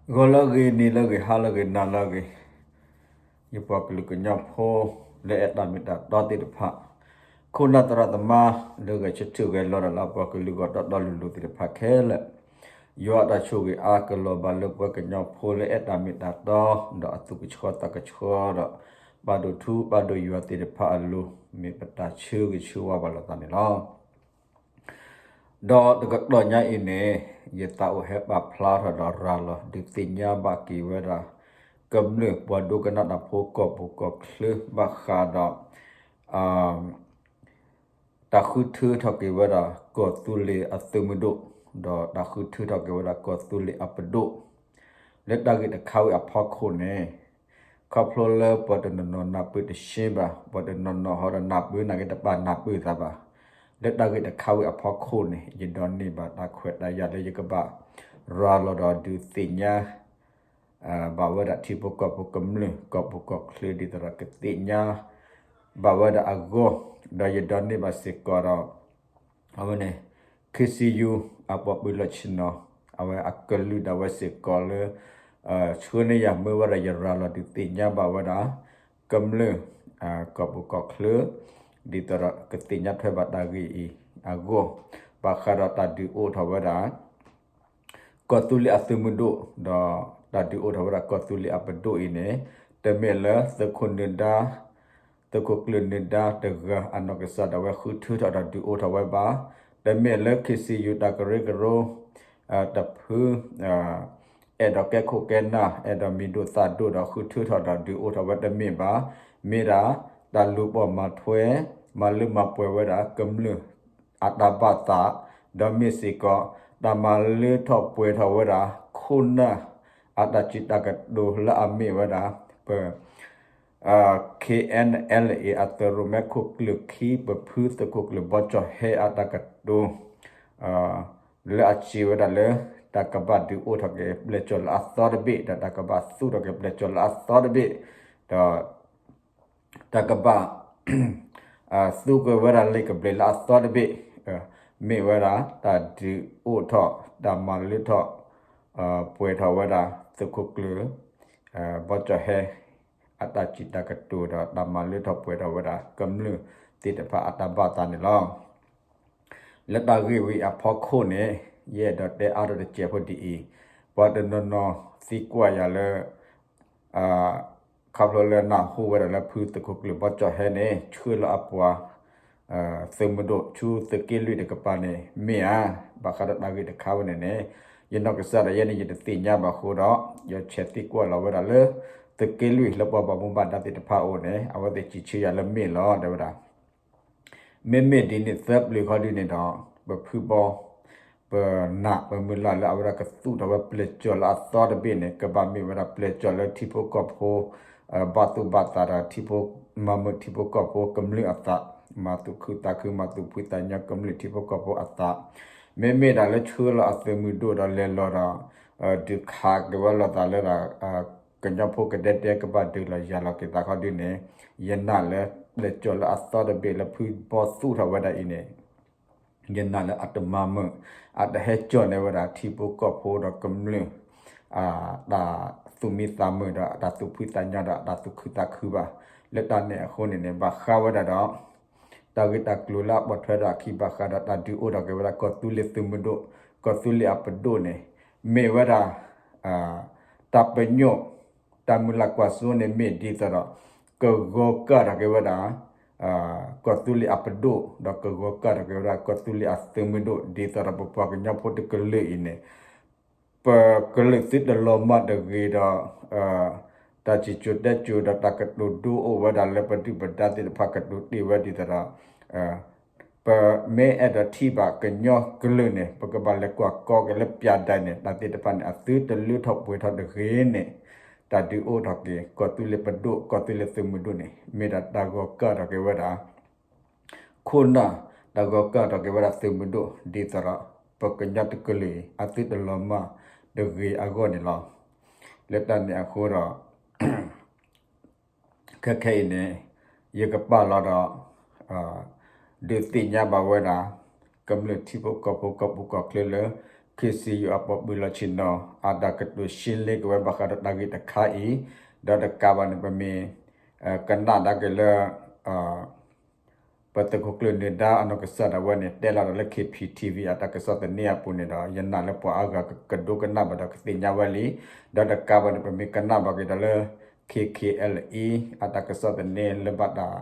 ဂီၤလၢအဂ့ၤ, နံၤလၢအဂ့ၤ, ဟါလၢအဂ့ၤ, နၤလၢအဂ့ၤ, ယပှၤကလုာ်ကညီဖိလၢအဲၣ်တၢ်မ့ၢ်တၢ်တီသ့ၣ်တဖၣ်, ခိၣ်နၢ်သရၣ်သမါလၢဂဲၤဆၢထၢၣ်ဂဲၤလီၤတၢ်လၢအပှၤကလုာ်ဂီၢ်တီတီလိၤလိၤသ့ၣ်တဖၣ်ခဲလၢာ်, ယွၤအတၢ်ဆိၣ်ဂ့ၤအါကလီၤဘၣ်လၢပှၤကညီဖိလၢအဲၣ်တၢ်မ့ၢ်တၢ်တီ ဒီးအသူၣ်ကဆှီသးကဆှီဒီး ပာ်ဒိၣ်ထူပာ်ဒိၣ်ယွၤသ့ၣ်တဖၣ်အလိၤ မ့ၢ်ပတၢ်ဆၢဂ့ၤဆၢဝါဘၣ်လိာ်သးန့ၣ်လီၤ. ဒီးတကတီၢ်ညါအံၤန့ၣ် ယသးအိၣ်ဟဲပာ်ဖျါထီၣ်ဒီးရၤလီၤဒုးသ့ၣ်ညါဘၣ်က့ၤဝဲဒၣ် ကမျၢၢ်ပှၤဒိကနၣ်တၢ်ဖိကီၢ်ပူၤကီၢ်ချၢဘၣ်ဃးဒီး တၢ်ဃုထၢထီၣ်က့ၤဝဲဒၣ်ကီၢ်သူလ့ၤအသုးမုၢ်ဒိၣ်, ဒီးတၢ်ဃုထၢထီၣ်က့ၤဝဲဒၣ်ကီၢ်သူလ့ၤအပဒိၣ်, လၢတၢ်ဂ့ၢ်တခါဝံၤအဖီခိၣ်န့ၣ် ခီဖျိလၢပှၤတနီၤနီၤနၢ်ပၢၢ်တရှ့ဘၣ်, ပှၤတနီၤနီၤဟီဒီးနၢ်ပၢၢ်နာ်က့တပာ်နၢ်ပၢၢ်သးဘၣ်, လၢတၢ်ဂ့ၢ်တခါဝံၤအဖီခိၣ်န့ၣ် ယဒိးန့ၢ်ဘၣ်တၢ်ခွဲးတၢ်ယာ်လၢယကဘၣ်ရၤလီၤဒီးဒုးသ့ၣ်ညါ ဘၣ်ဝဲဒၣ်ထံဖိကီၢ်ဖိကမျၢၢ်ကီၢ်ပူၤကီၢ်ချၢဒ်သိးဒီးကသ့ၣ်ညါ ဘၣ်ဝဲဒၣ်အဂီၢ်, ဒီးယဒိးန့ၢ်ဘၣ်စ့ၢ်ကီးဒီး အဝဲန့ၣ် ခ့စံယူ အပှၤပၢၤလီၢ်ဆ့ၣ်နီၤ အဝဲအကလုၢ်ဒၣ်ဝဲစ့ၢ်ကီးလၢ ဆှၢန့ၢ်ယၤမၢဝဲဒၣ်ယရၤလီၤဒုးသ့ၣ်ညါဘၣ်ဝဲဒၣ် ကမျၢၢ် ကီၢ်ပူၤကီၢ်ချၢ ဒ်သိးဒီးကသ့ၣ်ညါထွဲဘၣ်တၢ်ဂ့ၢ်အံၤအဂီၢ်, ဘၣ်ဃးဒီးတၢ်ဒုးအိၣ်ထီၣ်ဝဲဒၣ် ကီၢ်သူလ့ၤအသုးမုၢ်ဒိၣ် ဒီးတၢ်ဒုးအိၣ်ထီၣ်ဝဲဒၣ်ကီၢ်သူလ့ၤအပဒိၣ်အံၤန့ၣ် တမ့ၢ်လၢသုးခိၣ်နၢၤဒါ သုးခိၣ်ကျၢၢ်နၢၤဒါတဂၤအနီၢ်ကစၢ်ဒၣ်ဝဲဃုထၢထီၣ်ဒီးဒုးအိၣ်ထီၣ်ဝဲဘၣ်. တမ့ၢ်လၢ ခ့စံယူ တၢ်ကရၢကရိ တဖု အဲၣ်ဒိးကဲခိၣ်ကဲနၢ် အဲၣ်ဒိးမံၤဒိၣ်သၣ်ဒိၣ်ဒီးဃုထၢထီၣ်ဒီးဒုးအိၣ်ထီၣ်ဝဲတမ့ၢ်ဘၣ်. မ့ၢ်ဒၣ်တၢ်လူၤပိာ်မၤထွဲ မၤလၢမၤပှဲၤဝဲဒၣ်ကမျၢၢ် အတၢ်ဘၣ်သး, ဒီးမ့ၢ်စ့ၢ်ကီး တၢ်မၤလၢထီၣ်ပှဲၤထီၣ်ဝဲဒၣ် ခိၣ်နၢ်အတၢ်စံးတၢ်ကတိၤလၢအမ့ၢ်ဝဲဒၣ် ပ KNLA အသုးရိၣ်မဲခိၣ်ကျၢၢ်ခံ ပဖုသုးခိၣ်ကျၢၢ်ဘီကၠီၣ်ဟဲအတၢ်ကတိၤ လၢအစံးဝဲဒၣ်လၢ တၢ်ကဘၣ်ဒုးအိၣ်ထီၣ်က့ၤပျဲၢ်ကၠီၣ်လၢအသီတဘ့ၣ် ဒီးတၢ်ကဘၣ်သူၣ်ထီၣ်က့ၤပျဲၢ်ကၠီၣ်လၢအသီတဘ့ၣ် ဒီး တၢ်ကဘၣ် သူက့ၤဝဲဒၣ်လ့ၣ်ကဘျံးလၢအသီတဘ့ၣ် မ့ၢ်ဝဲဒၣ် တၢ်ဒုးအိၣ်ထီၣ် တၢ်မၤလၢထီၣ် ပှဲၤထီၣ်ဝဲဒၣ် သုးခိၣ်ကျၢၢ် ဘီကၠီၣ်ဟဲ အတၢ်စံးတၢ်ကတိၤဒီး တၢ်မၤလၢထီၣ်ပှဲၤထီၣ်ဝဲဒၣ် ကမျၢၢ်သ့ၣ်တဖၣ်အတၢ်ဘၣ်သးန့ၣ်လီၤ. လၢတၢ်ဂ့ၢ်ဝံၤအဖီခိၣ်န့ၣ် ယအဲၣ်ဒိးတဲအါထီၣ်တစဲးဖိဒ်အံၤ, ပှၤတနီၤနီၤသံကွၢ်ယၤလၢ ခီဖျိလၢနၢ်ဟူဝဲဒၣ်လၢဖုသုးခိၣ်ကျၢၢ်ဘီကၠီၣ်ဟဲန့ၣ် ဆှၢလီၤအပှၤ သုးမုၢ်ဒိၣ်ဆူသုးက့လွံၢ်တကပၤန့ၣ် မ့ၢ်ဧါ. ဘၣ်ဃးဒီးတၢ်ဂ့ၢ်တခါဝဲန့ၣ်န့ၣ် ယနီၢ်ကစၢ်ဒၣ်ယဲန့ၣ် ယတသ့ၣ်ညါဘၣ်အဃိဒီး ယဆဲးသံကွၢ်လီၤဝဲဒၣ်လၢ သုးက့လွံၢ်လၢပှၤဘၣ်မူဘၣ်ဒါသ့ၣ်တဖၣ်အအိၣ်န့ၣ် အဝဲသ့ၣ်စံးဆၢယၤလၢမ့ၢ်လီၤ တဲဝဲဒၣ် မ့မ့ၢ်ဒ်န့ၣ်သၢပျၢၤခီဒုန့ၣ်ဒီး ပဖုဘီ ပနာ်ပမုၢ်လၢ်လၢအဝဲဒၣ်ကသူၣ်ထီၣ်ဝဲပျဲၢ်ကၠီၣ်လၢအသီတဘ့ၣ်န့ၣ် ကဘၣ်မ့ၢ်ဝဲဒၣ်ပျဲၢ်ကၠီၣ်လၢထံဖိကီၢ်ဖိ ဘၣ်သူၣ်ဘၣ်သးဒီးထံဖိ မၤမုာ်ထံဖိကီၢ်ဖိကမျၢၢ်အသး, မၤသူၣ်ခုသးခု မၤသူၣ်ဖှံသးညီကမျၢၢ်ထံဖိကီၢ်ဖိအသး, မ့မ့ၢ်ဒၣ်လၢဆှၢလီၤအသုးမုၢ်ဒိၣ်ဒီးလဲၤလီၤဒီး ဒုးခးက့ၤဝဲလိာ်သးလၢဒၣ် ကညီဖိကဒဲကဒဲကဘၣ်ဒုးလီၤယၤလီၤက့ၤသးခီဒုန့ၣ် ယနာ်လၢပျဲၢ်ကၠီၣ်လၢအသီတဘ့ၣ်လၢဖုဘီသူၣ်ထီၣ်ဝဲဒၣ်အံၤန့ၣ် ယနာ်လၢအတမၤမုာ် အတဟဲကၠီၣ်န့ၢ်ဝဲဒၣ်ထံဖိကီၢ်ဖိဒီးကမျၢၢ် တၢ်သူၣ်မံသးမုာ်ဒီးတၢ်သူၣ်ဖှံသးညီဒီးတၢ်သူၣ်ခုသးခုဘၣ်. လၢတၢ်န့ၣ်အဃိန့ၣ်န့ၣ် ဘၣ်ဃးဝဲဒၣ်ဒီး တၢ်ဂ့ၢ်တၢ်ကျိၤလၢအပိာ်ထွဲဒီးအခံဘၣ်ဃးဒီးတၢ်ဒုးအိၣ်ထီၣ်က့ၤဝဲဒၣ်ကီၢ်သူလ့ၤသုးမုၢ်ဒိၣ် ကီၢ်သူလ့ၤအပဒိၣ်န့ၣ် မ့ၢ်ဝဲဒၣ် တၢ်ပညိၣ် တၢ်မုၢ်လၢ်ကွၢ်စိန့ၣ်မ့ၢ်ဒ်သိးဒီး ကဂီၤကၢ်ထီၣ်က့ၤဝဲဒၣ် ကီၢ်သူလ့ၤအပဒိၣ် ဒီးကဂီၤကၢ်ထီၣ်က့ၤဝဲဒၣ်ကီၢ်သူလ့ၤအသုးမုၢ်ဒိၣ် ဒ်သိးဒီးပပှၤကညီဖိတကလုာ်အံၤန့ၣ် ပကလုာ်သုတလီၤမၢ်တဂ့ၤဒီး တၢ်စံၣ်စိၤတဲစိၤဒီးတၢ်ကတိၤဒိအိၣ်ဝဲဒၣ်လၢပဒုၣ်ပဒါသ့ၣ်တဖၣ်ကတိၤတ့ၢ်ဝဲဒ်သိးဒီး ပမ့ၢ်အဲၣ်ဒိးထံၣ်ဘၣ်ကညီကလုာ်န့ၣ် ပကဘၣ်လဲၤကွၢ်ကီက့ၤလၢပၠးဒဲးန့ၣ် တၢ်သ့ၣ်တဖၣ်န့ၣ် အသုတလၢထီၣ်ပှဲၤထီၣ်တဂ့ၤန့ၣ် တၢ်ဒုးအိၣ်ထီၣ်က့ၤ ကီၢ်သူလ့ၤပဒိၣ် ကီၢ်သူလ့ၤသုးမုၢ်ဒိၣ်န့ၣ် မ့ၢ်ဒၣ်တၢ်ဂီၤကၢ်ထီၣ်က့ၤဝဲဒၣ် ခိၣ်နၢ် တၢ်ဂီၤကၢ်ထီၣ်က့ၤဝဲဒၣ်သုးမုၢ်ဒိၣ် ဒ်သိးဒီး ပကညီတကလုာ်အံၤ အသုတလီၤမၢ်တဂ့ၤအဂီၢ်န့ၣ်လီၤ. လၢတၢ်န့ၣ်အဃိဒီး ခဲခဲအံၤန့ၣ် ယကပာ်လီၤဒီး ဒုးသ့ၣ်ညါဘၣ်ဝဲဒၣ် ကမျၢၢ်ထံဖိကီၢ်ဖိကီၢ်ပူၤကီၢ်ချၢလၢ KCU အပှၤပၢၤလီၢ်ဆ့ၣ်နီၤ အတၢ်ကတိၤရှင်းလင်းက့ၤဝဲဘၣ်ဃးဒီးတၢ်ဂ့ၢ်တခါအံၤ, ဒီးတကးဘၣ်န့ၣ် ပမ့ၢ်ကနၣ်ဒၣ်က့ၤလၢ ပသုးခိၣ်ကျၢၢ်နၢၤဒါအနီၢ်ကစၢ်ဒၣ်ဝဲန့ၣ် တဲလီၤဒီးလၢ KPTV အတၢ်ကစီၣ်သန့အပူၤန့ၣ်ဒီး ယနာ်လၢပှၤအါဂၤကဒိကနၣ်ဘၣ်ဒီးကသ့ၣ်ညါဝဲလံ. ဒီးတကးဘၣ်န့ၣ် ပမ့ၢ်ကနၣ်ဘၣ်က့ၤဒီးလၢ KKLA အတၢ်ကစီၣ်သန့လၢဘၣ်တၢ်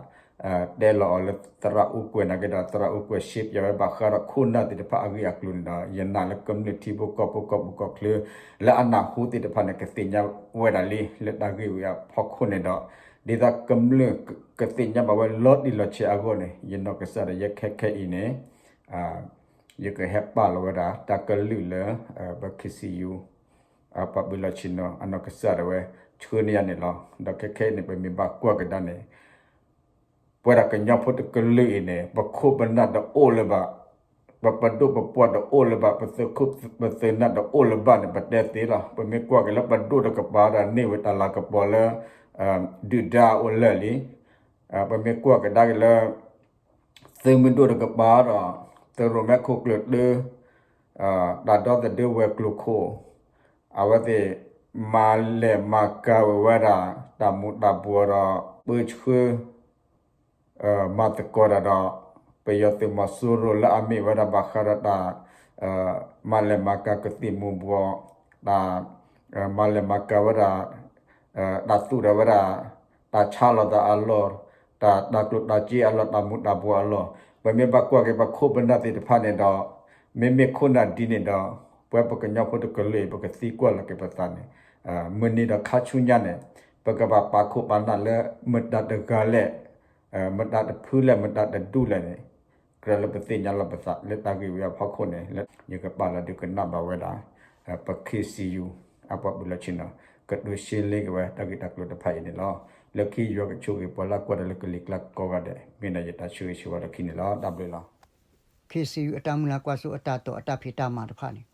တဲလီၤအီၤလၢသရၣ်အူကွဲၤနာ်က့ဒီး သရၣ်အူကွဲၤရှဲပၠးဝဲဘၣ်ဃးဒီးခိၣ်နၢ်သ့ၣ်တဖၣ်အဂ့ၢ်အကျိၤန့ၣ်ဒီး ယနာ်လၢကမျၢၢ်ထံဖိကီၢ်ဖိကီၢ်ပူၤကီၢ်ချၢ လၢအနၢ်ဟူသ့ၣ်တဖၣ်န့ၣ် ကသ့ၣ်ညါဝဲဒၣ်လံ လၢတၢ်ဂ့ၢ်ဝဲအဖီခိၣ်န့ၣ်ဒီး ဒ်သိးကမျၢၢ်ကသ့ၣ်ညါဘၣ်ဝဲလီၤတံၢ်လီၤဆဲးအဂီၢ်န့ၣ် ယနီၢ်ကစၢ်ဒီးယဲခဲခဲအံၤန့ၣ် ယကဟဲပာ်လီၤဝဲဒၣ် တၢ်ကလုၢ်လၢ ပ KCU အပှၤပၢၤလီၢ်ဆ့ၣ်နီၤ အနီၢ်ကစၢ်ဒၣ်ဝဲ ဆှၢန့ၢ်ယၤန့ၣ်လီၤ. ဒီးခဲခဲအံၤန့ၣ် ပမ့ၢ်ဘၣ်ကွၢ်ကဒါန့ၣ် ပဝဲဒၣ်ကညီဖိတကလုာ်အံၤန့ၣ် ပခိၣ်ပနၢ်တအိၣ်လၢၤဘၣ်, ပပဒိၣ်ပပှၢ်တအိၣ်လၢၤဘၣ်, ပသုးခိၣ်ပသုးနၢ်တအိၣ်လၢၤဘၣ်န့ၣ် ပတဲသ့လီၤ. ပမ့ၢ်ကွၢ်က့ၤလၢပဒိၣ်တကပၤဒီးန့ၢ်ဝဲတၢ်လၤကပီၤလၢ ဒုၣ်ဒါအအိၣ်လၢာ်လံ. ပမ့ၢ်ကွၢ်ကဒါက့ၤလၢ သုးမုၢ်ဒိၣ်တကပၤဒီး သုးရိၣ်မဲခိၣ်ကျၢၢ်တၢ တၢ်ဒီသဒၢဝဲၤကျိၤခိၣ် အဝဲသ့ၣ်မၤလဲၢ်မၤကၤဝဲဒၣ် တၢ်မူၤတၢ်ဘှီးဒီး ပၢဆှၢ မၤသကိးတၢ်ဒီး ပယီၤသုးမီၤစိရိၤလၢအမ့ၢ်ဝဲဒၣ်ဘၣ်ဃးဒီးတၢ် မၤလဲၢ်မၤကၤကသံၣ်မူၤဘှီး တၢ် မၤလဲၢ်မၤကၤဝဲဒၣ် တၢ်သူၣ်ထီၣ်ဝဲဒၣ် တၢ်ဆါလီၤသးအလီၢ်, တၢ် တၢ်ကျိၣ်တၢ်စ့အလီၢ်, တၢ်မူၤတၢ်ဘှီးအလီၢ်, ပမ့ၢ်ဘၣ်ကွၢ်က့ၤပခိၣ်ပနၢ်သ့ၣ်တဖၣ်န့ၣ်ဒီး မ့မ့ၢ်ခိၣ်နၢ်ဒ်န့ၣ်ဒီး ပဝဲပကညီဖိတကလုာ်အံၤ ပကသံကွၢ်လီၤက့ၤပသးန့ၣ် မုၢ်နံၤဒီးခါဆူညါန့ၣ် ပကဘၣ်ပာ်ခိၣ်ပာ်နၢ်လၢမတၤတဂၤလဲၣ်, မတၤတဖုလဲၣ်, မတၤတဒူၣ်လဲၣ်န့ၣ် ကြၢးလၢပသ့ၣ်ညါလီၤပသးလၢတၢ်ဂ့ၢ်ဝဲအဖီခိၣ်န့ၣ် လၢယကပာ်လီၤဒုးကနၣ်ဘၣ်ဝဲဒၣ် ပ KCU အပှၤပၢၤလီၢ်ဆ့ၣ်နီၤ ကတိၤရှင်းလင်းက့ၤဝဲတၢ်ဂ့ၢ်တၢ်ကျိၤတဖၣ်အံၤန့ၣ်လီၤ. လၢခံယွၤကဆိၣ်ဂ့ၤပှၤလၢကွၢ်တၢ်လၢကလံၤကျါကိးဂၤဒဲး မ့ၢ်ဒၣ်ယတၢ်ဆၢဂ့ၤဆၢဝါလၢခံန့ၣ်လီၤ. တၢ်ဘျုးလီၤ. KCU အတၢ်မုၢ်လၢ်ကွၢ်စိအတၢ်တိာ်အတၢ်ဖံးတၢ်မၤတဖၣ်န့ၣ်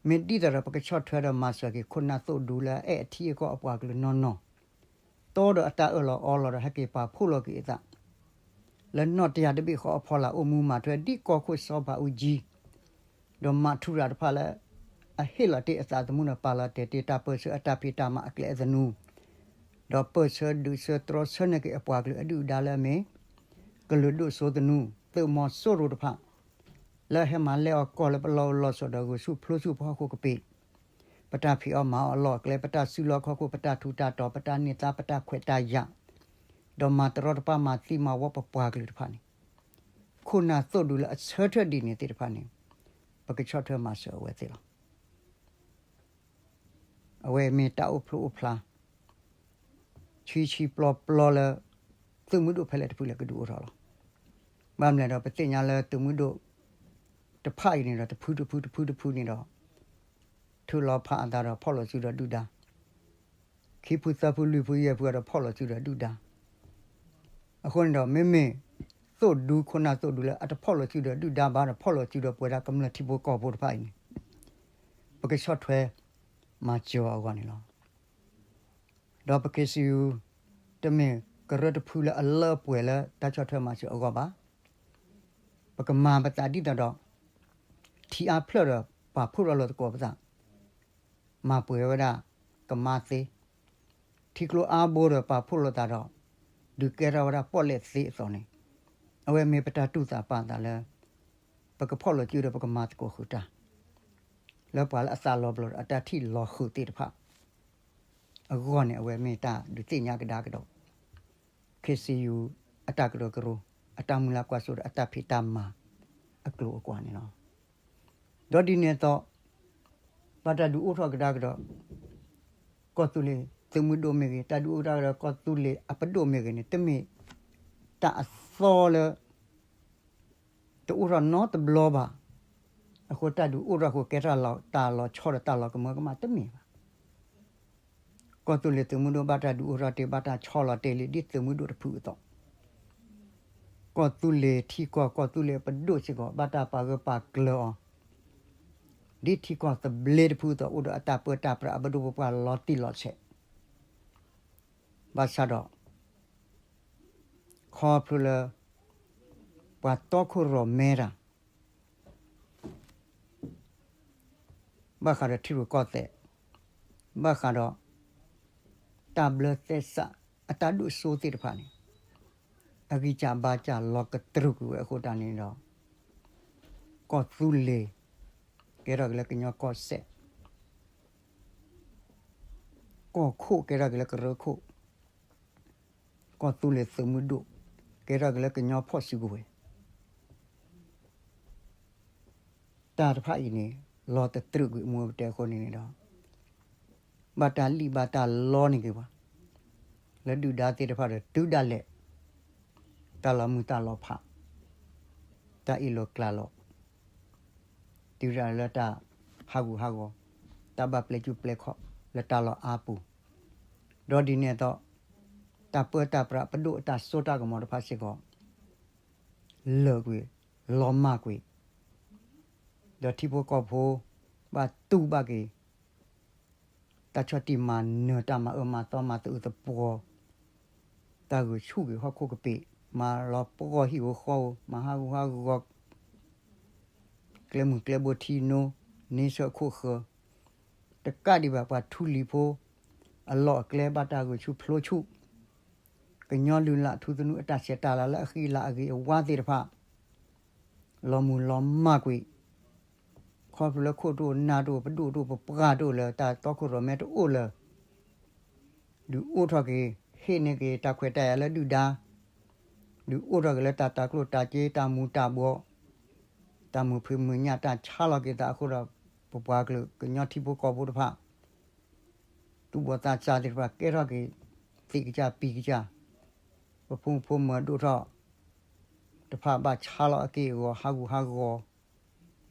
မ့ၢ်ဒ်သိးဒီးပကဆီၣ်ထွဲဒီးမၤစၢၤက့ၤခိၣ်နၢ်သိၣ်ဒူလၢအအဲၣ်အထံအကီၢ်အပှၤကလုာ်နီၢ်နီၢ် တီဒီးအတၢ်အၢၣ်လီၤအီလီၤဒီးဟဲက့ၤပာ်ဖှိၣ်လီၤက့ၤအသး လၢနီၢ်တယၢ်တဘ့ၣ်ဃီအဖီလာ်အိၣ်မူမၤထွဲဒ်ကီၢ်ခိၣ်စီၤဘးအူကၠံ ဒီးမၤထူရၤတဖၣ်လၢ အဟ့ၣ်လီၤတ့ၢ်အသးသမူဒီးပာ်လီၤတဲာ်တ့ၢ်တၢ်ပၢၢ်ဆၢအတၢ်ဖံးတၢ်မၤအကျဲအသနူ ဒီးပၢၢ်ဆၢဒုးဆၢတြီဆၢန့ၢ်က့ၤအပှၤကလုာ်အဒုၣ်အဒါလၢအမ့ၢ် ကလုာ်ဒိၣ်စိသနူ သုးမီၤစိရိၤတဖၣ် လၢဟဲမၤလဲၢ်အီၣ်ကီၢ်လၢပလီၢ်အိၣ်လီၢ်ဆိးဒီးဂုာ်ဆူၣ်ဖျိဆူၣ်ပဟီၣ်ခိၣ်ကပ့ၤ ပတၢ်ဖံးအီၣ်မၤအီၣ်အလီၢ်အကျဲ ပတၢ်စုလီၢ်ခီၣ်ခိၣ် ပတၢ်ထူးတၢ်တီၤ ပတၢ်န့ၢ်သါ ပတၢ်ခွဲးတၢ်ယာ် ဒီးမၤတရီတပါမၤသံမၤဝီပပှၤကလုာ်တဖၣ်န့ၣ် ခိၣ်နၢ်သိၣ်ဒူလၢအဆၢထၢၣ်ဒ်န့ၣ်သ့ၣ်တဖၣ်န့ၣ် ပကဆီၣ်ထွဲမၤစၢၤအဝဲသ့ၣ်လီၤ. အဝဲမ့ၢ်တၢ်အိၣ်ဖျိအိၣ်ဖျါ ဆံဆံပျီပျီလၢ သုးမုၢ်ဒိၣ်ဖဲလဲၣ်တဖုလဲၣ်ကဒုးအိၣ်ထီၣ်လီၤ. ဘၣ်မနုၤလဲၣ်ဒီး ပသ့ၣ်ညါလၢသုးမုၢ်ဒိၣ်တဖၣ်အံၤန့ၣ်ဒီး တဖုတဖုတဖုတဖုန့ၣ်ဒီး ထုးလီၤဖးအသးဒီးဖီၣ်လိာ်စုဒီးဒုၣ်ဒါ ခံဖုသၢဖုလွံၢ်ဖုယဲၢ်ဖုဒီးဖီၣ်လိာ်စုဒီးဒုၣ်ဒါ အဃိန့ၣ်ဒီး မ့မ့ၢ်သိၣ်ဒူခိၣ်နၢ်သိၣ်ဒူလၢအတဖီၣ်လိာ်စုဒီးဒုၣ်ဒါဘၣ်ဒီး ဖီၣ်လိာ်စုဒီးပဝဲဒၣ်ကမျၢၢ်ထံဖိကီၢ်ဖိတဖၣ်အံၤန့ၣ် ပကဆီၣ်ထွဲမၤစၢၤအီၤအဂီၢ်န့ၣ်လီၤ. ဒီးပ KCU တမ့ၢ်ကရၢတဖုလၢအလၢအပှဲၤလၢတၢ်ဆီၣ်ထွဲမၤစၢၤအဂီၢ်ဘၣ်. ပကမၤပသးဒ်သိးဒီး ထံအါဖျၢၣ်ဒီးပာ်ဖှိၣ်ထီၣ်လိာ်သကိးပသး မၤပှဲၤဝဲဒၣ်ကမါသ့, ထံကျိအါဘိဒီးပာ်ဖှိၣ်လိာ်သးဒီး ဒုးကဲထီၣ်ဝဲဒၣ်ပီၣ်လဲၣ်သ့အသိးန့ၣ် အဝဲမ့ၢ်ပတၢ်တူၢ်သးပာ်သးလၢ ပကဖီၣ်လိာ်စုဒီးပကမၤသကိးဃုာ်တၢ် လၢပှၤလၢအသးလီၤပလိာ်ဒီးအတၢ်ထံၣ်လီၤဃုာ်သ့ၣ်တဖၣ် အဂီၢ်န့ၣ် အဝဲမ့ၢ်တၢ်ဒုးသ့ၣ်ညါကဒါကဒီး KCU အတၢ်ကရၢကရိ အတၢ်မုၢ်လၢ်ကွၢ်စိဒီးအတၢ်ဖံးတၢ်မၤအကျိၤအကွာ်န့ၣ်လီၤ. ဒီးဒ်န့ၣ်အသိး ဘၣ်တၢ်ဒုးအိၣ်ထီၣ်ကဒါကဒီး ကီၢ်သူလ့ၤသုးမုၢ်ဒိၣ်မ့ၢ်ဂ့ၤ, တၢ်ဒုးအိၣ်ထီၣ်ကဒါကဒီးကီၢ်သူလ့ၤအပဒိၣ်မ့ၢ်ဂ့ၤန့ၣ် တမ့ၢ်တၢ်အသီလၢ တအိၣ်ထီၣ်နီတဘျီဘၣ်. အဃိတၢ်ဒုးအိၣ်ထီၣ်အဃိ ကဲထီၣ်တၢ်လီၤဆီဒီးတၢ်လီၤကမၢကမၣ်တမ့ၢ်ဘၣ်. ကီၢ်သူလ့ၤသုးမုၢ်ဒိၣ်ဘၣ်တၢ်ဒုးအိၣ်ထီၣ်တ့ၢ် ဘၣ်တၢ်ဆီလီၤတ့ၢ်လံဒ်သုးမုၢ်ဒိၣ်တဖုအသိး, ကီၢ်သူလ့ၤထံကီၢ် ကီၢ်သူလ့ၤပဒိၣ်စ့ၢ်ကီး ဘၣ်တၢ်ပာ်ဂၢၢ်ပာ်ကျၢၤအီၤ ဒ်ထံကီၢ်သဘျ့တဖုအသိး အိၣ်ဒီးအတၢ်ပၢတၢ်ပြးအပဒိၣ်ပပှၢ်လီၤတံၢ်လီၤဆဲး ဘၣ်ဆၣ်ဒီး ခီဖျိလၢ ပှၤတီခိၣ်ရိၣ်မဲတၢ် KNU ဘၣ်ဃးဒီးထံရူၢ်ကီၢ်သဲး, ဘၣ်ဃးဒီး တၢ်ဘျၢသဲစးအတၢ်ဒိၣ်စိသ့ၣ်တဖၣ်န့ၣ် အဂံၢ်စၢ်ဘါစၢ်လီၤကတြူာ်ကွံာ်ဝဲအဃိတၢ်န့ၣ်ဒီး ကီၢ်သူလ့ၤ ကဲထီၣ်က့ၤလၢကညီကီၢ်စဲၣ်, ကီၢ်ခိၣ်ကဲထီၣ်က့ၤလၢကရၢခိၣ်, ကီၢ်သူလ့ၤသုးမုၢ်ဒိၣ် ကဲထီၣ်က့ၤလၢကညီဖီၣ်စုကဝဲၤ တၢ်တဖၣ်အံၤန့ၣ် လီၤတတြူာ်ကွံာ်မူပတဲအဃိန့ၣ်န့ၣ်ဒီး ဘၣ်တၢ်လံၣ်ဘၣ်တၢ်လီန့ၢ်က့ၤပှၤ လၢဒုၣ်ဒါသ့ၣ်တဖၣ်ဒီးတုၤဒၣ်လဲာ် တၢ်လီၤမုၢ်တၢ်လီၤဖး တၢ်အ့ၣ်လိာ်ကျါလိာ် တုၤဒၣ်လၢတၢ်ဟးဂူာ်ဟးဂီၤ တၢ်ဘၣ်ပျဲကၠူပျဲခီၣ်လၢတၢ်လီၢ်အါပူၤ ဒီးဒ်န့ၣ်အသိး တၢ်ပၢတၢ်ပြးပဒိၣ်အတၢ်စိတၢ်ကမီၤတဖၣ်စ့ၢ်ကီး လၢာ်ကွံာ် လီၤမၢ်ကွံာ် ဒီးထံဖိကီၢ်ဖိ ဘၣ်တူၢ်ဘၣ်က့ၤ တၢ်ဆီၣ်တံၢ်မၤနၢၤ တၢ်မၤအၢမၤသီ မၤသအုးသပှီၤ တၢ်ဂုာ်ဆူၣ်က့ၤဟီၣ်ခိၣ်ကပ့ၤ မၤလီၤပှီၢ်ဟံၣ်ဧိၤဃီဧိၤ မၤဟးဂူာ်ဟးဂီၤ ကျဲမုၢ်ကျဲဘိထံနိ န့ဆၢၣ်ခိၣ်ဃၢၤ တကးဒံးဘၣ်ပှၤထူလံၤဖိ အလီၢ်အကျဲဘၣ်တၢ်ဂုာ်ဆူၣ်ဖျိဆူၣ် ကညီလုၢ်လၢ်ထူသနူအတၢ်ဆဲးတၢ်လၤလၢအဃံလၤအဂ့ၤအဝါသ့ၣ်တဖၣ် လီၤမုၢ်လီၤမၢ်ကွံာ် ခီဖျိလၢခိၣ်တအိၣ်နၢ်တအိၣ်ပဒိၣ်တအိၣ်ပပှၢ်တအိၣ်လၢ တၢ်တီခိၣ်ရိၣ်မဲတအိၣ်လၢ ဒုးအိၣ်ထီၣ်က့ၤ ဟ့ၣ်န့ၢ်က့ၤတၢ်ခွဲးတၢ်ယာ်လၢဒုၣ်ဒါ, ဒုးအိၣ်ထီၣ်က့ၤလၢတၢ်တၤကျိၣ်တၤစ့ တၢ်မူၤတၢ်ဘှီး, တၢ်မုာ်ဖံးမုာ်ညၣ် တၢ်ဆါလီၤက့ၤသးအဃိဒီး ပပှၤကလုာ်ကညီထံဖိကီၢ်ဖိတဖၣ် သူၣ်ဘီၣ်သးစၢ်သ့ၣ်တဖၣ် ကဲထီၣ်က့ၤ သ့ၣ်ကစၢ်ပံၤကစၢ်, ပဖိမုၣ်ဖိမုၣ်ဒိၣ်ထီၣ်တဖၣ်ဘၣ်ဆါလီၤအက့ၢ်အဂီၤ ဟးဂူာ်ဟး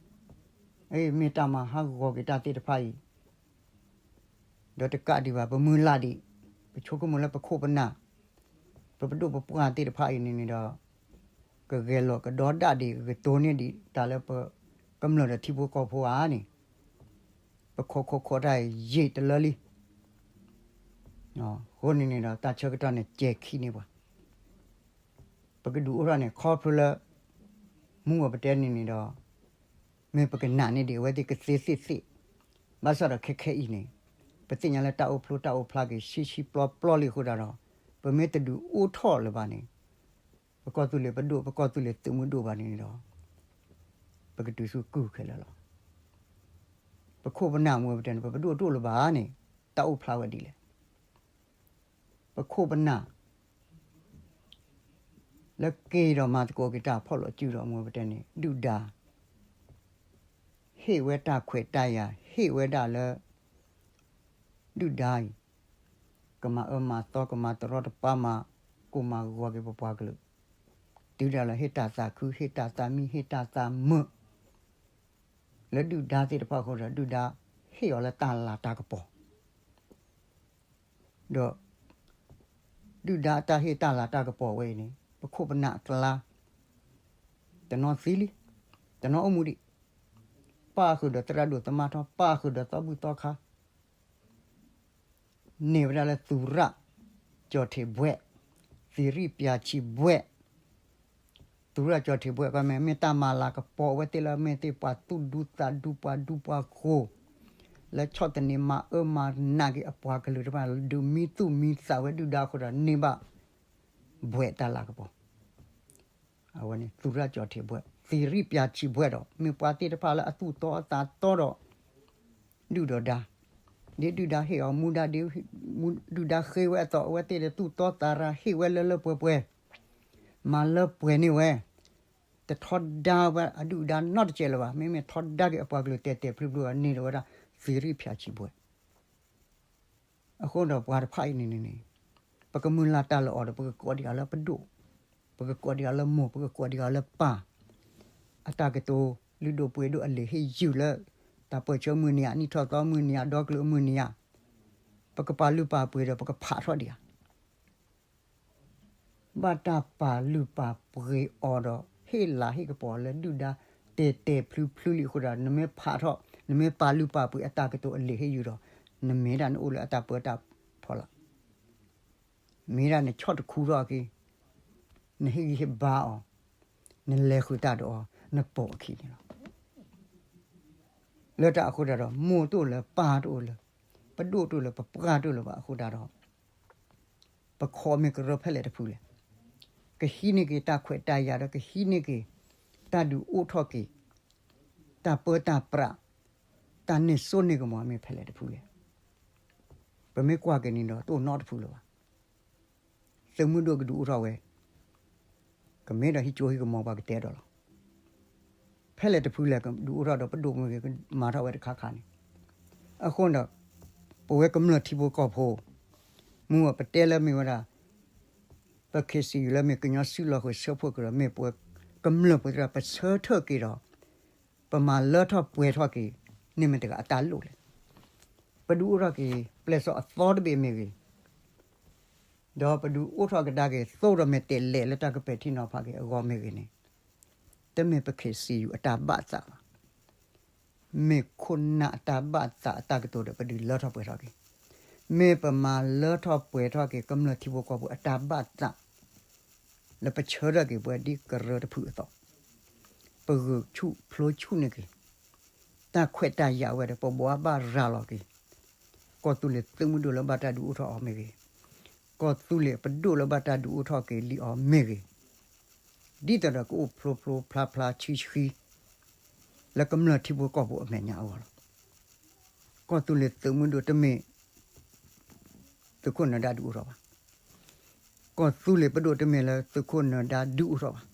ဂီၤ မ့ၢ်တၢ်မၤဟးဂီၤက့ၤတၢ်သ့ၣ်တဖၣ်အံၤ ဒီးတကးဒံးဘၣ် ပမုၢ်လၢ်ဒံး ပဆိကမိၣ်လၢပခိၣ်ပနၢ် ပပဒိၣ်ပပှၢ်သ့ၣ်တဖၣ်အံၤန့ၣ်န့ၣ်ဒီး ကဂဲၤလိာ်ကဒီဒၣ်ဒံး ကကတိၤန့ၢ်ဒံးတၢ်လၢပကမျၢၢ်ဒီးထံဖိကီၢ်ဖိဧါန့ၣ် ပခိးခိးခိးတၢ်ယံာ်တလၢလံ အဃိန့ၣ်န့ၣ်ဒီး တၢ်ဆၢကတီၢ်န့ၣ် ကဲၤခံန့ၢ်ပှၤ ပကဒုးအိၣ်ထီၣ်န့ၣ် ခီဖျိလၢ မူအပတဲန့ၣ်န့ၣ်ဒီး မ့ၢ်ပကနာ်န့ၢ်ဒံးအဝဲသ့ၣ်ကသ့သ့ၣ်သ့ၣ်, ဘၣ်ဆၣ်ဒီးခဲခဲအံၤန့ၣ် ပသ့ၣ်ညါလၢတၢ်အိၣ်ဖျိတၢ်အိၣ်ဖျါက့ၤ ဆံးဆံးပျီပျီလံအဃိသတးဒီး ပမ့ၢ်တဒုးအိၣ်ထီၣ်လၢၤဘၣ်န့ၣ် ပကီၢ်သူလ့ၤပဒိၣ် ပကီၢ်သူလ့ၤသုးမုၢ်ဒိၣ်ဘၣ်န့ၣ်ဒီး ပကတုၤဆူကုၢ်ခဲလၢာ်လီၤ. ပခိၣ်ပနၢ်မူအပတဲန့ၣ် ပပဒိၣ်တအိၣ်လၢၤဘၣ်န့ၣ် တၢ်အိၣ်ဖျါဝဲဒ်လဲၣ် ပခိၣ်ပနၢ် လၢက့ၤဒီးမၤသကိးက့ၤတၢ်ဖီၣ်လိာ်စုဒီးမူပတဲန့ၣ် ဒုၣ်ဒါ ဟ့ၣ်ဝဲတၢ်ခွဲးတၢ်ယာ် ဟ့ၣ်ဝဲဒၣ်လၢ ဒုၣ်ဒါအံၤ ကမၤအၢမၤသီ ကမၤတရီတပါ မၤကိၢ်မၤဂီၤက့ၤပပှၤကလုာ် တုၤဒၣ်လဲာ်ဟ့ၣ်တၢ်သးခု ဟ့ၣ်တၢ်သးမံ ဟ့ၣ်တၢ်သးမုာ် လၢဒုၣ်ဒါသ့ၣ်တဖၣ်အဃိဒီး ဒုၣ်ဒါဟ့ၣ်အီၤလၢတၢ်လၤတၢ်ကပီၤ ဒီး ဒုၣ်ဒါအတၢ်ဟ့ၣ်တၢ်လၤတၢ်ကပီၤဝဲအံၤန့ၣ် ပခိၣ်ပနၢ်အကျါ တနီၤသံလံ တနီၤအိၣ်မူဒံး ပၣ်ဃုာ်ဒီးသရၣ်ဒိၣ်သမါထီ ပၣ်ဃုာ်ဒီးသီဘူၣ်သီခါ န့ၢ်ဝဲဒၣ်လၢသူရၣ်ကၠီၣ်ထံးဘွဲ့ သီရိပျံၤချံဘွဲ့ သူရၣ်ကၠီၣ်ထံးဘွဲ့ ကီမ့ၢ် မ့ၢ်တၢ်မၤလၤကပီၤအဝဲသ့ၣ်လၢ မ့ၢ်သ့ၣ်ပှၤသူၣ်ဒူသးဒူ ပှၤဒူပှၤဃိၤ လၢဆီၣ်သနံးမၤအၢမၤနးက့ၤအပှၤကလုာ်တဖၣ် ဒုးမံသူၣ်မံသးဝဲဒုၣ်ဒါအဃိဒီး န့ၢ်ဘၣ်ဘွဲ့တၢ်လၤကပီၤ အဝဲန့ၣ် သူရၣ်ကၠီၣ်ထံးဘွဲ့ သီရိပျံၤချံဘွဲ့ဒီး မ့ၢ်ပှၤသ့ၣ်တဖၣ်လၢအသူၣ်တီအသးတီဒီး ဒုၣ်ဒီးဒါ ဒ်ဒုၣ်ဒါဟ့ၣ်အီၤမူဒါ ဒ်ဒုၣ်ဒါဃ့ဝဲအသိး အဝဲသ့ၣ်ဒီးသူၣ်တီသးရၤ ဟ့ၣ်ဝဲလၢလၢပှဲၤပှဲၤ မၤလၢပှဲၤန့ၢ်ဝဲ တထီဒါဝဲအဒုၣ်ဒါနီတစဲးလၢၤဘၣ်. မ့မ့ၢ်ထီဒါက့ၤအပှၤကလုာ်တဲာ်တဲာ်ဖျုဖျုအန့ၢ်ဒီးဝဲဒၣ် သီရိပျံၤချံဘွဲ့ အဃိဒီးပှၤတဖၣ်အံၤန့ၣ်န့ၣ် ပကမုၢ်လၢ်တၢ်လၢအီၤဒီး ပကကိးဒံးအီၤလၢပဒိၣ်, ပကကိးဒံးအီၤလၢမိၢ်, ပကကိးဒံးအီၤလၢပၢ်, အတၢ်ကတိၤလုၢ်ဒိၣ်ပှ့ၤဒိၣ်အလံာ်ဟ့ၣ်ယုၢ်လၢ တၢ်ပၢၢ်ဆၢမုၢ်နံၤဧါ, နံၣ်ထီၣ်သီမုၢ်နံၤဧါ, ဒီကလုာ်မုၢ်နံၤဧါ, ပကပာ်လုၢ်ပာ်ပှ့ၤဒီး ပကဖးထီၣ်ဒံးဧါ ဘၣ်တၢ်ပာ်လုၢ်ပာ်ပှ့ၤအီၤဒီး ဟ့ၣ်လၤဟ့ၣ်ကပီၤလၢဒုၣ်ဒါ တဲာ်တဲာ်ဖျုဖျုလံအဃိဒီး နမ့ၢ်ဖးထီၣ် နမ့ၢ်ပာ်လုၢ်ပာ်ပှ့ၤအတၢ်ကတိၤအလံာ်ဟ့ၣ်ယုၢ်ဒီး နမ့ၢ်ဒၣ်နအိၣ်လၢအတၢ်ပၢတၢ်ဖီလာ်, မ့ၢ်ဒၣ်နဆီၣ်တခူထီၣ်အခံ, နဟ့ၣ်ဂံၢ်ဟ့ၣ်ဘါအီၤ, နလဲၤဃုာ်တၢ်ဒီးအီၤ, နပိာ်အခံန့ၣ်လီၤ. လၢတၢ်အဃိတၢ်ဒီး မိၢ်တအိၣ်လၢၤ ပၢ်တအိၣ်လၢၤ ပဒိၣ်တအိၣ်လၢၤ ပပှၢ်တအိၣ်လၢၤဘၣ်အဃိတၢ်ဒီး ပခိးမ့ၢ်ကရၢဖဲလဲၣ်တဖုလဲၣ်, ကဟံးန့ၢ်က့ၤတၢ်ခွဲးတၢ်ယာ်ဒီး ကဟံးန့ၢ်က့ၤ တၢ်ဒုးအိၣ်ထီၣ်က့ၤ တၢ်ပၢတၢ်ပြး တၢ်န့ၢ်စိန့ၢ်ကမီၤမ့ၢ်ဖဲလဲၣ်တဖုလဲၣ်. ပမ့ၢ်ကွၢ်က့ၤန့ၣ်ဒီး တအိၣ်နီတဖုလၢၤဘၣ်. သုးမုၢ်ဒိၣ်ကဒုးအိၣ်ထီၣ်ဝဲ ကမ့ၢ်ဒီးဟံးကၠိဟံးကမီၤပှၤကတဲဒီးလီၤ. ဖဲလဲၣ်တဖုလဲၣ် ကဒုးအိၣ်ထီၣ်ဒီး ပဒိၣ်မ့ၢ်ဂ့ၤ ကမၤထီၣ်ဝဲတခါခါန့ၣ်. အဃိန့ၣ်ဒီး ပဝဲကမျၢၢ်ထံဖိကီၢ်ဖိ မ့ၢ်ပတဲလၢမ့ၢ်ဝဲဒၣ် ပ ခ့စံယူၣ် လၢမ့ၢ်ကညီစုလီၢ်ဃုာ်ဆၢဖှိၣ်ကရၢ မ့ၢ်ပဝဲကမျၢၢ်ဖိသ့ၣ်တဖၣ် ပဆၢထၢၣ်က့ၤဒီး ပမၤလၢထီၣ်ပှဲၤထီၣ်က့ၤ န့ၢ်မ့ၢ်တဂၤအတၢ်လိၣ်လဲၣ်. ပဒုးအိၣ်ထီၣ်က့ၤ ပျဲၢ်စီအသီတဘ့ၣ်မ့ၢ်ဂ့ၤ, ဒီးပဒုးအိၣ်ထီၣ်ကဒါက့ၤ သိဒီးမဲာ်တဲးလဲးလၢတၢ်ကပဲာ်ထံနီၤဖးက့ၤအဂီၢ်မ့ၢ်ဂ့ၤန့ၣ်, တမ့ၢ်ပ ခ့စံယူၣ် အတၢ်ဘၣ်သးဘၣ်. မ့ၢ်ခိၣ်နၢ်အတၢ်ဘၣ်သးအတၢ်ကတိၤဒီး ပဒုးလၢထီၣ်ပှဲၤထီၣ်က့ၤ, မ့ၢ်ပမၤလၢထီၣ်ပှဲၤထီၣ်က့ၤ ကမျၢၢ်ထံဖိကီၢ်ဖိအတၢ်ဘၣ်သး လၢပဆၢထၢၣ်က့ၤပဝဲဒ်ကရၢတဖုအသိး, ပဂုာ်ဆူၣ်ဖျိဆူၣ်န့ၢ်က့ၤ တၢ်ခွဲးတၢ်ယာ်ဝဲဒီး ပဘိးဘၣ်ရၤလီၤက့ၤ ကီၢ်သူလ့ၤသုးမုၢ်ဒိၣ်လၢဘၣ်တၢ်ဒုးအိၣ်ထီၣ်အီၤမ့ၢ်ဂ့ၤ, ကီၢ်သူလ့ၤပဒိၣ်လၢဘၣ်တၢ်ဒုးအိၣ်ထီၣ်က့ၤလံအီၤမ့ၢ်ဂ့ၤ, ဒ်သိးဒီးကအိၣ်ဖျိဖျိဖျါဖျါဆှံဆှံ လၢကမျၢၢ်ထံဖိကီၢ်ဖိအမဲာ်ညါအဂီၢ်လီၤ. ကီၢ်သူလ့ၤသုးမုၢ်ဒိၣ်တမ့ၢ် သုးခိၣ်နၢၤဒါဒုးအိၣ်ထီၣ်ဘၣ်. ကီၢ်သူလ့ၤပဒိၣ်တမ့ၢ်လၢသုးခိၣ်နၢၤဒါဒုးအိၣ်ထီၣ်ဘၣ်.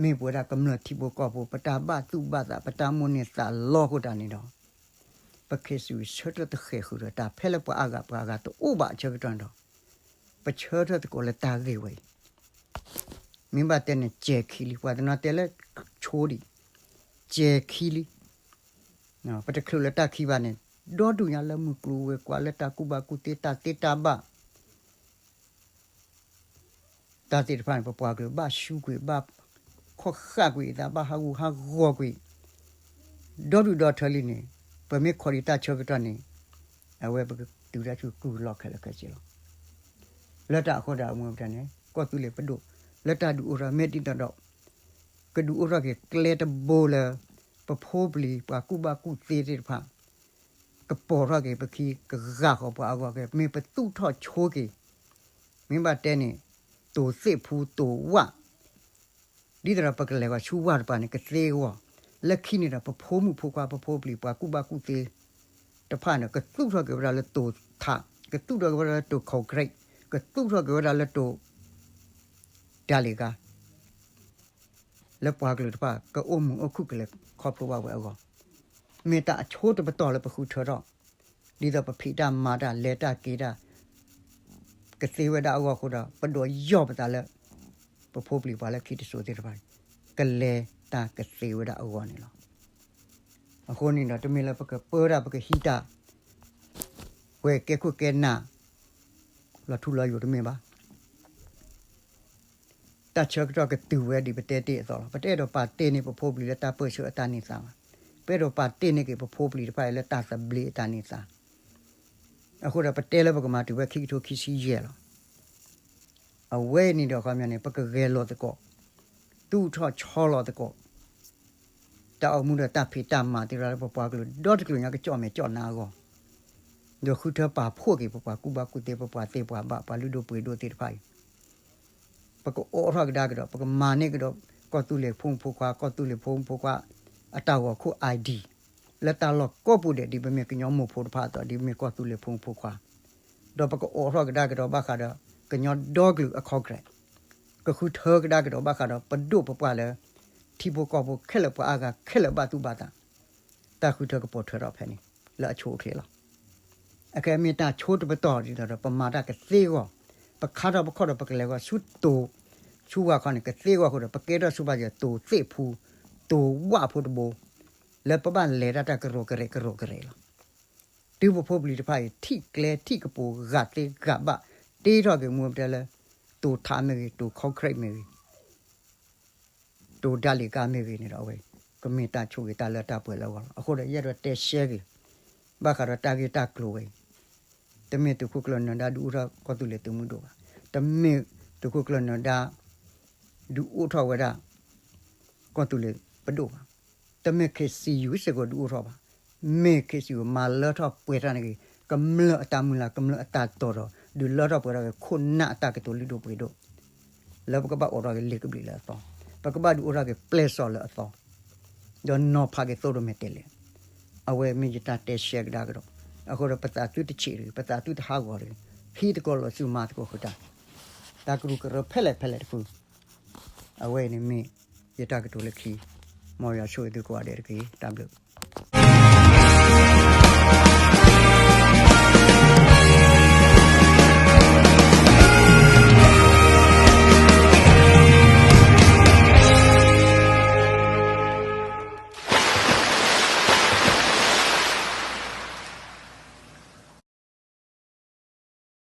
မ့ၢ်ပဝဲဒၣ်ကမျၢၢ်ထံဖိကီၢ်ဖိ ပတၢ်ဘၣ်သူၣ်ဘၣ်သး ပတၢ်မိၣ်န့ၢ်သးလီအဃိတၢ်န့ၣ်ဒီး ပ ခ့စံယူၣ် ဆၢထၢၣ်တဃဲၤဃုာ်ဒီးတၢ်ဖဲလၢပှၤအါဂၤပှၤအါဂၤတအိၣ်ဘၣ်အဆၢကတီၢ်န့ၣ်ဒီး ပဆၢထၢၣ်သကိးလၢတၢ်ဂ့ၢ်ဝဲအံၤ မ့ၢ်ဘၣ်တဲန့ၣ် ကဲၤခံလံ, ပှၤတနီၤတဲလၢဆိဒံး, ကဲၤခံလံ. ပတချုးလၢတၢ်ခံဘၣ်န့ၣ် ဒီဒူၣ်ညါလၢမုၢ်ကျိၤဝဲၤကွာ် လၢတၢ်ကူၣ်ဘၣ်ကူၣ်သ့ တၢ်သ့တၢ်ဘၣ် တၢ်သ့ၣ်တဖၣ်န့ၣ် ပပှၤကလုာ်ဘၣ်ဆူးကွံာ် ဘၣ်ခီၣ်ဃၣ်ကွံာ်အသး ဘၣ်ဟးဂူာ်ဟးဂီၤကွံာ် ဒီဒူၣ်ဒီထၢလံန့ၣ် ပမ့ၢ်ခိးဒံးတၢ်ဆၢကတီၢ်န့ၣ် အဝဲပကတုၤတၢ်ဆူကုၢ်လီၢ်ခဲလၢာ်ခဲဆ့လီၤ. လၢတၢ်အဃိဒီး အမူပတၢ်န့ၣ် ကီၢ်သူလ့ၤပဒိၣ် လၢတၢ်ဒုးအိၣ်ထီၣ်မ့ၢ်ဒ်သိးဒီး ကဒုးအိၣ်ထီၣ်က့ၤကျဲတဘိလၢ ပဖိပလံၤပှၤကူၣ်ဘၣ်ကူၣ်သ့သ့ၣ်တဖၣ် ကပိာ်ထီၣ်က့ၤပခံ ကဂာ်ဃီၤပှၤအဂီၢ်က့ၤ မ့ၢ်ပသူၣ်ထီၣ်ဆိက့ၤ မ့ၢ်ဘၣ်တဲန့ၣ် တိၤသ့ၣ်ဖူတိၤဝၣ် ဒ်သိးဒီးပကလဲၤဂီၤဆူဝၣ်တပၤန့ၣ် ကသ့အဂီၢ်, လၢခံန့ၣ်ဒီး ပဖိမုၣ်ဖိခွါ ပဖိပလံၤပှၤကူၣ်ဘၣ်ကူၣ်သ့တဖၣ်န့ၣ် ကသူၣ်ထီၣ်က့ၤဝဲဒၣ်လၢတိၤထး, ကသူၣ်ထီၣ်က့ၤဝဲဒၣ်လၢတိၤ concrete, ကသူၣ်ထီၣ်က့ၤဝဲဒၣ်လၢတိၤ ဓာတ်လှေကား လၢပှၤကလုာ်တဖၣ် ကအိၣ်မုာ်အိၣ်ခုၣ်ကလဲၤခီဖျိဘၣ်ဝဲအဂီၢ်, မ့ၢ်တၢ်အဆိတပတီၢ်လၢပဃုထၢထီၣ်, ဒ်သိးပဖံးတၢ်မၤတၢ် လဲၤတၢ်က့ၤတၢ် ကသ့ဝဲဒၣ်အဂီၢ်အဃိဒီး ပဒိးယီၢ်ပသးလၢ ပဖိပလံၤပှၤလၢခံတစိၤသ့ၣ်တဖၣ် ကလဲၤတၢ်ကသ့ဝဲဒၣ်အဂီၢ်န့ၣ်လီၤ. အဃိန့ၣ်ဒီး တမ့ၢ်လၢပကပၢတၢ် ပကဟံးတၢ် ပှဲၤကဲခိၣ်ကဲနၢ် လီၤထူလီၤယိာ်တမ့ၢ်ဘၣ်. တၢ်ဆၢကတီၢ်ကတုၤဝဲဒ်ပတဲတ့ၢ်အသိးလီၤ. ပတအဲၣ်ဒိးပာ်တ့ၢ်န့ၢ်ပဖိပလံၤလၢတၢ်ပၢဆှၢအတၢ်န့ၢ်သါဘၣ်. ပအဲၣ်ဒိးပာ်တ့ၢ်န့ၢ်က့ၤပဖိပလံၤတဖၣ်အံၤလၢတၢ်သဘျ့အတၢ်န့ၢ်သါ အဃိဒီးပတဲလၢပကမၤတုၤဖဲခံကထိခံဆံယဲၢ်လီၤ. အဝဲအံၤန့ၣ်ဒီး အခီပညီန့ၣ် ပကဂဲၤလိာ်သကိး သူၣ်ထီၣ်ဆီလီၤသကိး တၢ်အိၣ်မူဒီးတၢ်ဖံးတၢ်မၤသ့ၣ်တဖၣ်လၢပပှၤကလုာ် ဒီတကလုာ်ညါကကၠီၣ်မဲာ်ကၠီၣ်နါအဂီၢ်, ဒီးဃုထၢပာ်ဖှိၣ်က့ၤပပှၤကူၣ်ဘၣ်ကူၣ်သ့ ပပှၤသ့ပှၤဘၣ် ပှၤလုၢ်ဒိၣ်ပှ့ၤဒိၣ်သ့ၣ်တဖၣ်အံၤ ပကအိးထီၣ်ကဒါကဒီး ပကမၤန့ၢ်ကဒီး ကီၢ်သူလ့ၤဖိမုၣ်ဖိခွါ ကီၢ်သူလ့ၤဖိမုၣ်ဖိခွါ အတၢ်ဂီၤခိၣ် ID လၢတၢ်လီၢ်ကိးပူၤဒဲး ဒ်ပမ့ၢ်ကညီမိၢ်ဖိတဖၣ်အသိး ဒ်ပမ့ၢ်ကီၢ်သူလ့ၤဖိမုၣ်ဖိခွါ ဒီးပကအိးထီၣ်ကဒါကဒီးဘၣ်ဃးဒီး ကညီဒီကလုာ်အ concrete ကဃုထၢကဒါကဒီးဘၣ်ဃးဒီး ပဒိၣ်ပပှၢ်လၢ ထံဖိကီၢ်ဖိခဲလၢာ်ပှၤအါဂၤခဲလၢာ်ဘၣ်သူၣ်ဘၣ်သး တၢ်ဃုထၢကပိာ်ထွဲထီၣ်ဖဲန့ၣ် လၢအဆိအချ့လီၤ. အခဲအံၤမ့ၢ်တၢ်ဆိတပတီၢ်ဒ်သိးဒီး ပမၤတၢ်ကသ့အဂီၢ်, ပခါထီၣ်ပခီၣ်ဒီး ပကလဲၤဂီၤဆူတိၤ ဆူဝၣ်ခီန့ၣ် ကသ့အဂီၢ်အဃိဒီး ပကဲထီၣ်ဆူဘၣ်ယဲၤတိၤသ့ၣ်ဖူ တိၤဝၣ်ဖိတဘိ လၢပဘၣ်လဲၤတၢ်တၢ်ကရိၢ်ကရဲးကရိၢ်ကရဲးလီၤ. တုၤပဖိပလံၤတဖၣ်အံၤ ထံၣ်ကျဲထံၣ်ကပူၤ ဂာ်သ့ဂာ်ဘၣ် တ့ထီၣ်က့ၤမူပတဲလၢ တိၤထးမ့ၢ်ဂ့ၤ တိၤ concrete မ့ၢ်ဂ့ၤ တိၤဓာတ်လှေကားမ့ၢ်ဂ့ၤန့ၣ်ဒီး အဝဲ ကမ့ၢ်တၢ်ဆိၣ်ဂ့ၤတၢ်လၢတၢ်ပှဲၤလၢအဂီၢ်လီၤ. အဃိဒီး ယအဲၣ်ဒိးတဲရှဲက့ၤ ဘၣ်ဃးဒီးတၢ်ဂ့ၢ်တၢ်ကျိၤဝဲအံၤ တမ့ၢ်သုးခိၣ်ကျၢၢ်နၢၤဒါဒုးအိၣ်ထီၣ်ကီၢ်သူလ့ၤသုးမုၢ်ဒိၣ်ဘၣ်, တမ့ၢ်သုးခိၣ်ကျၢၢ်နၢၤဒါ ဒုးအိၣ်ထီၣ်ဝဲဒၣ် ကီၢ်သူလ့ၤပဒိၣ်ဘၣ်, တမ့ၢ် ခ့စံယူၣ် စ့ၢ်ကီးဒုးအိၣ်ထီၣ်ဘၣ်, မ့ၢ်ခရံာ်စံးဝဲ မၤလၢထီၣ်ပှဲၤထီၣ်န့ၣ်ဂ့ၤ, ကမျၢၢ်အတၢ်မုၢ်လၢ် ကမျၢၢ်အတၢ်တီၢ်ထီၣ် ဒုးလၢထီၣ်ပှဲၤထီၣ်က့ၤ ခိၣ်နၢ်အတၢ်ကတိၤလုၢ်ဒိၣ်ပှ့ၤဒိၣ် လၢပကဘၣ်အိးထီၣ်က့ၤလ့ၤကဘျံးလၢအသီ, ပကဘၣ်ဒုးအိးထီၣ်က့ၤပျဲၢ်စီၣ်လၢအသီ, ဒီးနီၤဖးက့ၤသိဒိၣ်မဲာ်တဲးလဲး, အဝဲမ့ၢ်ယတၢ်တဲရှဲကဒါကဒီး, အဃိဒီးပသးသုတဆံးတဂ့ၤ, ပသးသုတဟးဂီၤတဂ့ၤ, ဟံးသကိးလီၤဆူမၤသကိးဃုာ်တၢ်, တၢ်ကရူၢ်ကရၢဖဲလဲၣ်ဖဲလဲၣ်တဖု, အဝဲအံၤန့ၣ်မ့ၢ်ယတၢ်ကတိၤလၢခံ, မ်ယွၤဆိၣ်ဂ့ၤသုကိးဂၤဒဲးတက့ၢ်, တၢ်ဘျုး